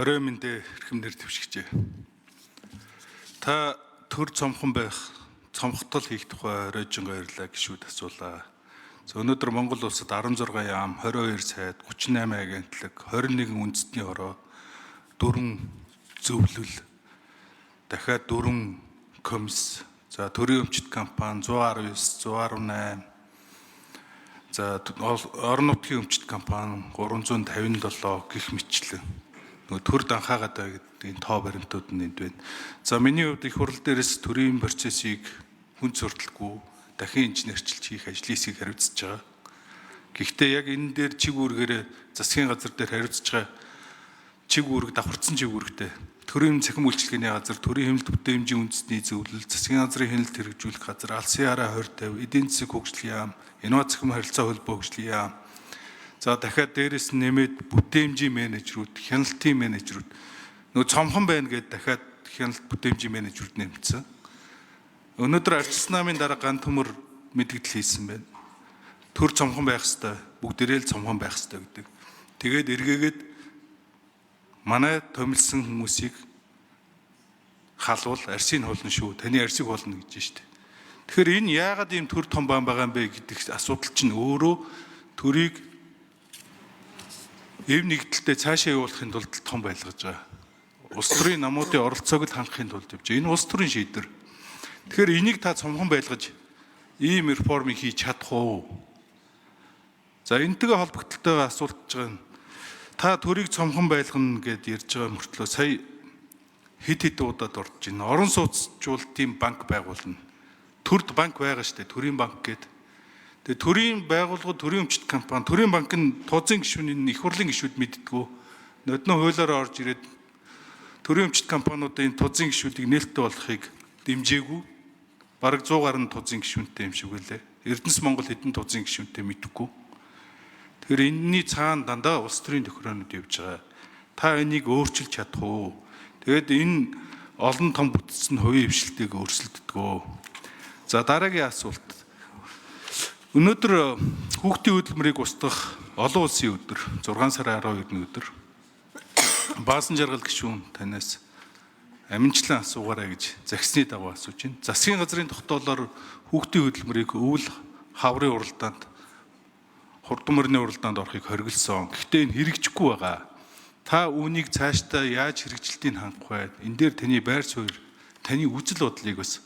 Орой мэндэ эрхэм нэр дэвшигчээ. Та төр цомхон байх, цомхтол хийх тухай оройжин баярлаа гişүүд асуулаа. За өнөөдөр Монгол улсад 16 яам, 22 сайд, 38 агентлаг, 21 үндэстний хороо, 4 зөвлөл, дахиад 4 комисс, за төрийн өмчт компани 119, 118, за орон нутгийн өмчт компани 357 гих мэтчлэн нөгөө төр данхаагаад байгаа гэдгийн тоо баримтууд нь энд байна. За миний хувьд их хурал дээрээс төрийн процессыг хүн зурдалгүй дахин инженерчилж хийх ажлын хэсгийг хариуцж байгаа. Гэхдээ яг энэ дээр чиг үүргээрээ засгийн газар дээр хариуцж байгаа чиг үүрэг давхарцсан чиг үүрэгтэй төрийн цахим үйлчилгээний газар, төрийн хэмнэлт бүтээмжийн үндэсний зөвлөл, засгийн газрын хяналт хэрэгжүүлэх газар, алсын хараа 2050, эдийн засаг хөгжлийн яам, инновац цахим харилцаа холбоо хөгжлийн яам. За дахиад дээрэс нь нэмээд бүтээмжийн менежерүүд, хяналтын менежерүүд нөгөө цомхон байна гэдээ дахиад хяналт бүтээмжийн менежерүүд нэмсэн. Өнөөдөр Арчилсан намын дараа ган төмөр мэдгдэл хийсэн байна. Төр цомхон байх хэвээр, бүгдээрээ л цомхон байх хэвээр гэдэг. Тэгээд эргээгээд манай томилсон хүмүүсийг халуул арсын хулна шүү. Таны арсыг хулна гэж штэ. Тэгэхээр энэ яагаад ийм төр том бан байгаа юм бэ гэдэг асуудал чинь өөрөө төрийг эв нэгдэлтэй цаашаа явуулахын тулд том байлгаж байгаа. Улс төрийн намуудын оролцоог л хангахын тулд явж байгаа. Энэ улс төрийн шийдвэр. Тэгэхээр энийг та цомхон байлгаж ийм реформыг хийж чадах уу? За энэтэйгээ холбогдлолтойгоо асуултж байгаа нь та төрийг цомхон байлгана гэд ярьж байгаа мөртлөө сая хэд хэд удаад орж байна. Орон сууцчлалтын банк байгуулна. Төрд банк байгаа шүү дээ. Төрийн банк гэдэг. Тэгээ төрийн байгууллагууд, төрийн өмчт компани, төрийн банк нь тузын гишүүний их хурлын гишүүд мэддэггүй. Нодноо хуулиараа орж ирээд төрийн өмчт компаниудын тузын гишүүдийг нээлттэй болохыг дэмжээгүй. Бараг 100 гаруй тузын гишүүнтэй юм шиг байлээ. Эрдэнэс Монгол хэдэн тузын гишүүнтэй мэдэхгүй. Тэгэхээр энэний цаана дандаа улс төрийн тохироонууд явж байгаа. Та энийг өөрчилж чадах уу? Тэгээд энэ олон том бүтц нь хувийн хвшилтийг өрсөлддөг. За дараагийн асуулт. Өнөөдөр хүүхдийн хөдөлмөрийг устгах олон улсын өдөр 6 сарын 12-ны өдөр. Баасан жаргал гишүүн танаас амжилтлан асуугаарай гэж загсны дагуу асууж байна. Засгийн газрын тогтоолоор хүүхдийн хөдөлмөрийг өвөл хаврын уралдаанд хурдан морины уралдаанд орохыг хориглосон. Гэхдээ энэ хэрэгжихгүй байгаа. Та үүнийг цаашдаа яаж хэрэгжилтийг хангах вэ? Энэ дээр таны байр суурь, таны үзэл бодлыг бас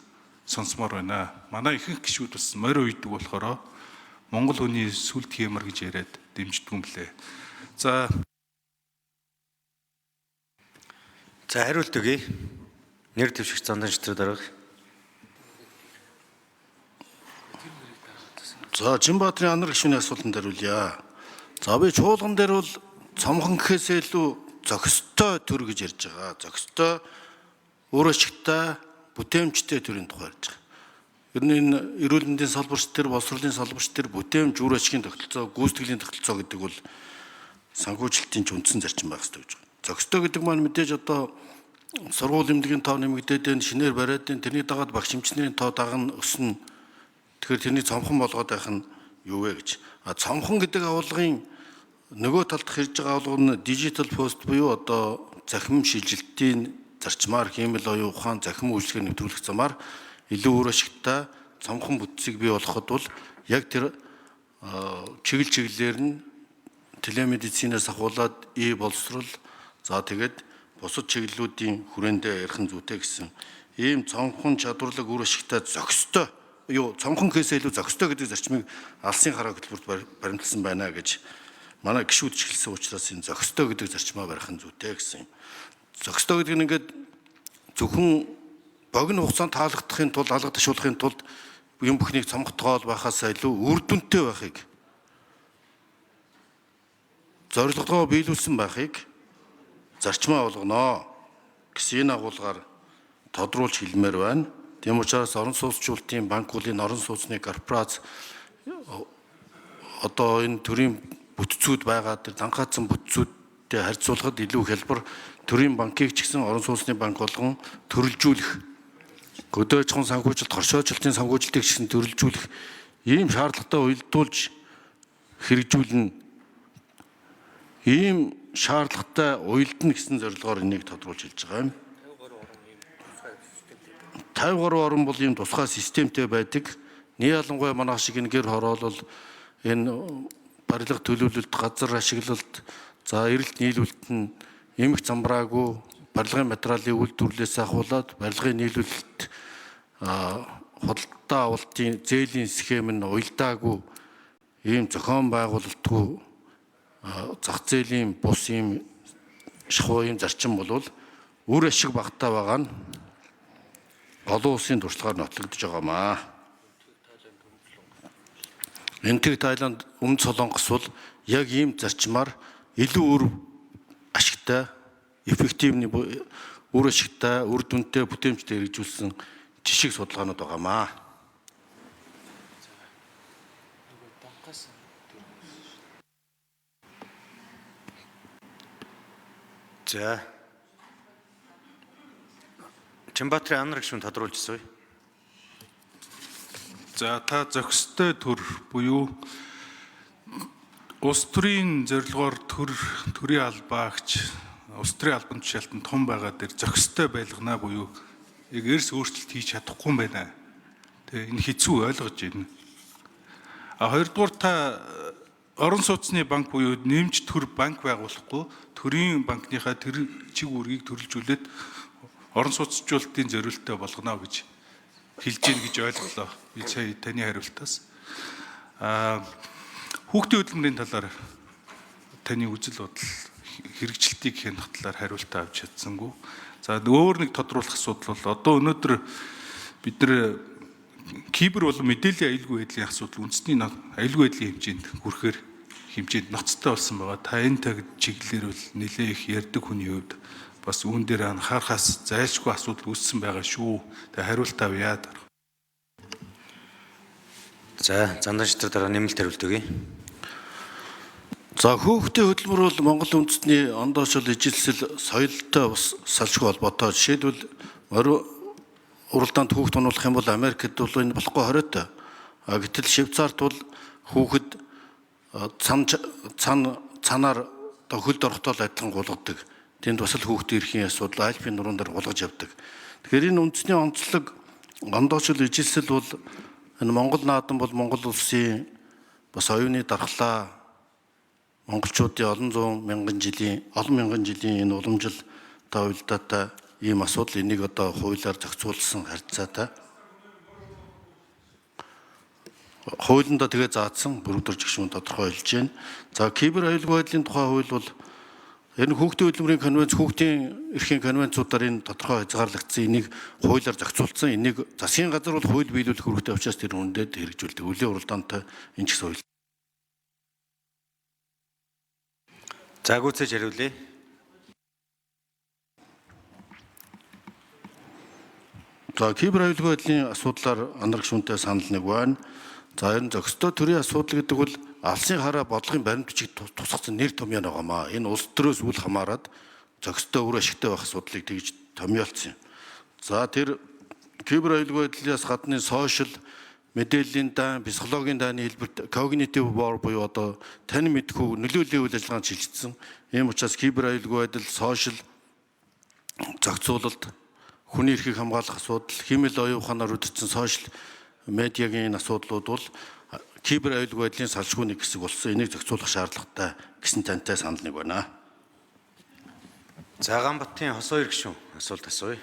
сонсомоор байна. Манай ихэнх гишүүд бас морь уйдаг болохоор Монгол хүний сүлд хиймэр гэж яриад дэмждэг юм лээ. За За хариулт өгье. Нэр дэвшигч Зандан Шүтрээ дарга. За Жинбаатрын анар гишүүний асуултанд хариулъя. За би чуулган дээр бол цомхон гэхээсээ илүү зохистой төр гэж ярьж байгаа. Зохистой өөр ашигтай бүтээмжтэй төрийн тухай ярьж байгаа. Ер нь энэ эрүүл мэндийн салбарч төр, боловсролын салбарч төр бүтээмж үр ашигын тогтолцоо, гүйцэтгэлийн тогтолцоо гэдэг бол санхүүжилтийн ч үндсэн зарчим байх ёстой гэж байна. Зохистой гэдэг маань мэдээж одоо сургууль эмнэлгийн тоо нэмэгдээд байна, шинээр бариад байна, тэрний дагаад багш эмчнэрийн тоо дагна өснө. Тэгэхээр тэрний цомхон болгоод байх нь юу вэ гэж. А цомхон гэдэг агуулгын нөгөө талд хэрж байгаа агуулга нь дижитал пост буюу одоо цахим шилжилтийн зарчмаар хиймэл оюун ухаан цахим үйлчилгээ нэвтрүүлэх замаар илүү үр ашигтай цомхон бүтцийг бий болгоход бол яг тэр чиглэл чиглэлээр нь телемедицинээс ахуулаад и боловсрол за тэгээд бусад чиглэлүүдийн хүрээндээ ярих нь зүйтэй гэсэн ийм цомхон чадварлаг үр ашигтай зохистой юу цомхон гэхээсээ илүү зохистой гэдэг зарчмыг алсын хараа хөтөлбөрт баримтлсан байна гэж манай гишүүд ч хэлсэн учраас энэ зохистой гэдэг зарчмаа барих нь зүйтэй гэсэн юм. Зохистой гэдэг нь ингээд зөвхөн богино хугацаанд таалагдахын тулд алга ташуулахын тулд юм бүхнийг цомготгоол байхаасаа илүү үр дүнтэй байхыг зорилготойгоо биелүүлсэн байхыг зарчмаа болгоно гэсэн энэ агуулгаар тодруулж хэлмээр байна. Тийм учраас орон сууцчлалтын банкуулын орон сууцны корпорац одоо энэ төрийн бүтцүүд байгаа тэр данхаацсан бүтцүүдтэй харьцуулахад илүү хялбар төрийн банкыг ч гэсэн орон сууцны банк болгон төрөлжүүлэх хөдөө аж ахуйн санхүүжилт, хоршоочлалтын санхүүжилтийг ч гэсэн төрөлжүүлэх ийм шаардлагатай уялдуулж хэрэгжүүлнэ. Ийм шаардлагатай уялдана гэсэн зорилгоор энийг тодруулж хэлж байгаа юм. 53 орн бол ийм тусгай системтэй байдаг. Нэг ялангуяа манайх шиг энэ гэр хороолол, энэ барилга төлөвлөлт, газар ашиглалт, за эрэлт нийлүүлэлт нь эмх замбраагүй барилгын материалын үйлдвэрлэлээс ахуулаад барилгын нийлүүлэлт, худалдаа авалтын зээлийн схем нь уялдаагүй ийм зохион байгуулалтгүй зах зээлийн бус ийм шахуу ийм зарчим бол үр ашиг багтаа байгаа нь олон улсын туршлагаар нотлогдож байгаамаа. Энэтхэг, Таиланд, Өмнөд Солонгос бол яг ийм зарчмаар илүү үр ашигтай, эффективний үр ашигтай, үр дүнтэй, бүтээмжтэй хэрэгжүүлсэн жишг судалгаанууд байгаамаа. За. Чимбатрын анар гишүүн тодруулж асууя. За, та зохистой төр буюу улс төрийн зорилгоор төрийн албаагч улс төрийн албан тушаалт нь том байгаа дээр зохистой байлгана буюу яг эрс өөрчлөлт хийж чадахгүй юм байна. Тэгээ энэ хэцүү ойлгож байна. А хоёрдугаар, та орон сууцны банк буюу нэмж төр банк байгуулахгүй, төрийн банкныхаа тэр чиг үүргийг төрөлжүүлээд орон сууцжуулалтын зориулттай болгоно гэж хэлж гин гэж ойлголоо. Би сая таны хариултаас. А хүүхдийн хөдөлмөрийн талаар таны үзэл бодол, хэрэгжилтийг хянах талаар хариултаа авч чадсангүй. За, өөр нэг тодруулах асуудал бол одоо өнөөдөр бид нар кибер болон мэдээллийн аюулгүй байдлын асуудал үндэсний аюулгүй байдлын хэмжээнд хүрэхээр хэмжээнд ноцтой болсон байгаа. Та энэ таг чиглэлээр бол нэлээ их ярьдаг хүний хувьд бас үүн дээр анхаарахаас зайлшгүй асуудал үүссэн байгаа шүү. Тэгээ хариулт авъя. За, Зандан шатар дараа нэмэлт хариулт өгье. За, хүүхдийн хөдөлмөр бол Монгол үндэстний ондоошол ижилсэл соёлтой бас салшгүй холбоотой. Жишээлбэл, морь уралдаанд хүүхд унуулах юм бол Америкт бол энэ болохгүй хориотой. А гэтэл Швейцарт бол хүүхэд цан цан цанаар одоо хөлд орохдоо л адилхан гулгадаг. Тэнд бас л хүүхдийн эрхийн асуудал Альпийн нуруун дээр гулгаж явдаг. Тэгэхээр энэ үндэсний онцлог ондоошол ижилсэл бол энэ Монгол наадам бол Монгол улсын бас оюуны дархлаа, монголчуудын олон зуун мянган жилийн, олон мянган жилийн энэ уламжил та уялдаатай ийм асуудал, энийг одоо хуулиар зохицуулсан харьцаатай хуулиндаа тэгээ заасан бүрдэрч гишүүн тодорхой хэлж байна. За, кибер аюулгүй байдлын тухай хууль бол энэ хүүхдийн хөдөлмөрийн конвенц, хүүхдийн эрхийн конвенцуудаар энэ тодорхой хязгаарлагдсан, энийг хуулиар зохицуулсан. Энийг засгийн газар бол хууль биелүүлэх үүрэгтэй учраас тэр үндэд хэрэгжүүлдэг. Үлийн уралдаантай энэ ч гэсэн хууль. За, гүйцээж хариулъя. За, кибер аюулгүй байдлын асуудлаар анар гишүүнтэй санал нэг байна. За, энэ зохистой төрийн асуудал гэдэг бол алсын хараа бодлогын баримт бичиг тусгасан нэр томьёо байгаамаа. Энэ улс төрөөс үл хамааран зохистой үр ашигтай байх асуудлыг тэгж томьёолцсон юм. За, тэр кибер аюулгүй байдлаас гадны сошиал мэдээллийн дан, психологийн дайны хэлбэрт cognitive war буюу одоо тань мэдхүй нөлөөллийн үйл ажиллагаанд шилжчихсэн. Ийм учраас кибер аюулгүй байдал, сошиал зохицуулалт, хүний эрхийг хамгаалах асуудал, хиймэл оюун ухаанаар удирдсан сошиал медиагийн энэ асуудлууд бол кибер аюулгүй байдлын салшгүй нэг хэсэг болсон. Энийг зохицуулах шаардлагатай гэсэн тантай санал нэг байна. За, Ганбатын хос хоёр гишүүн асуулт асууя.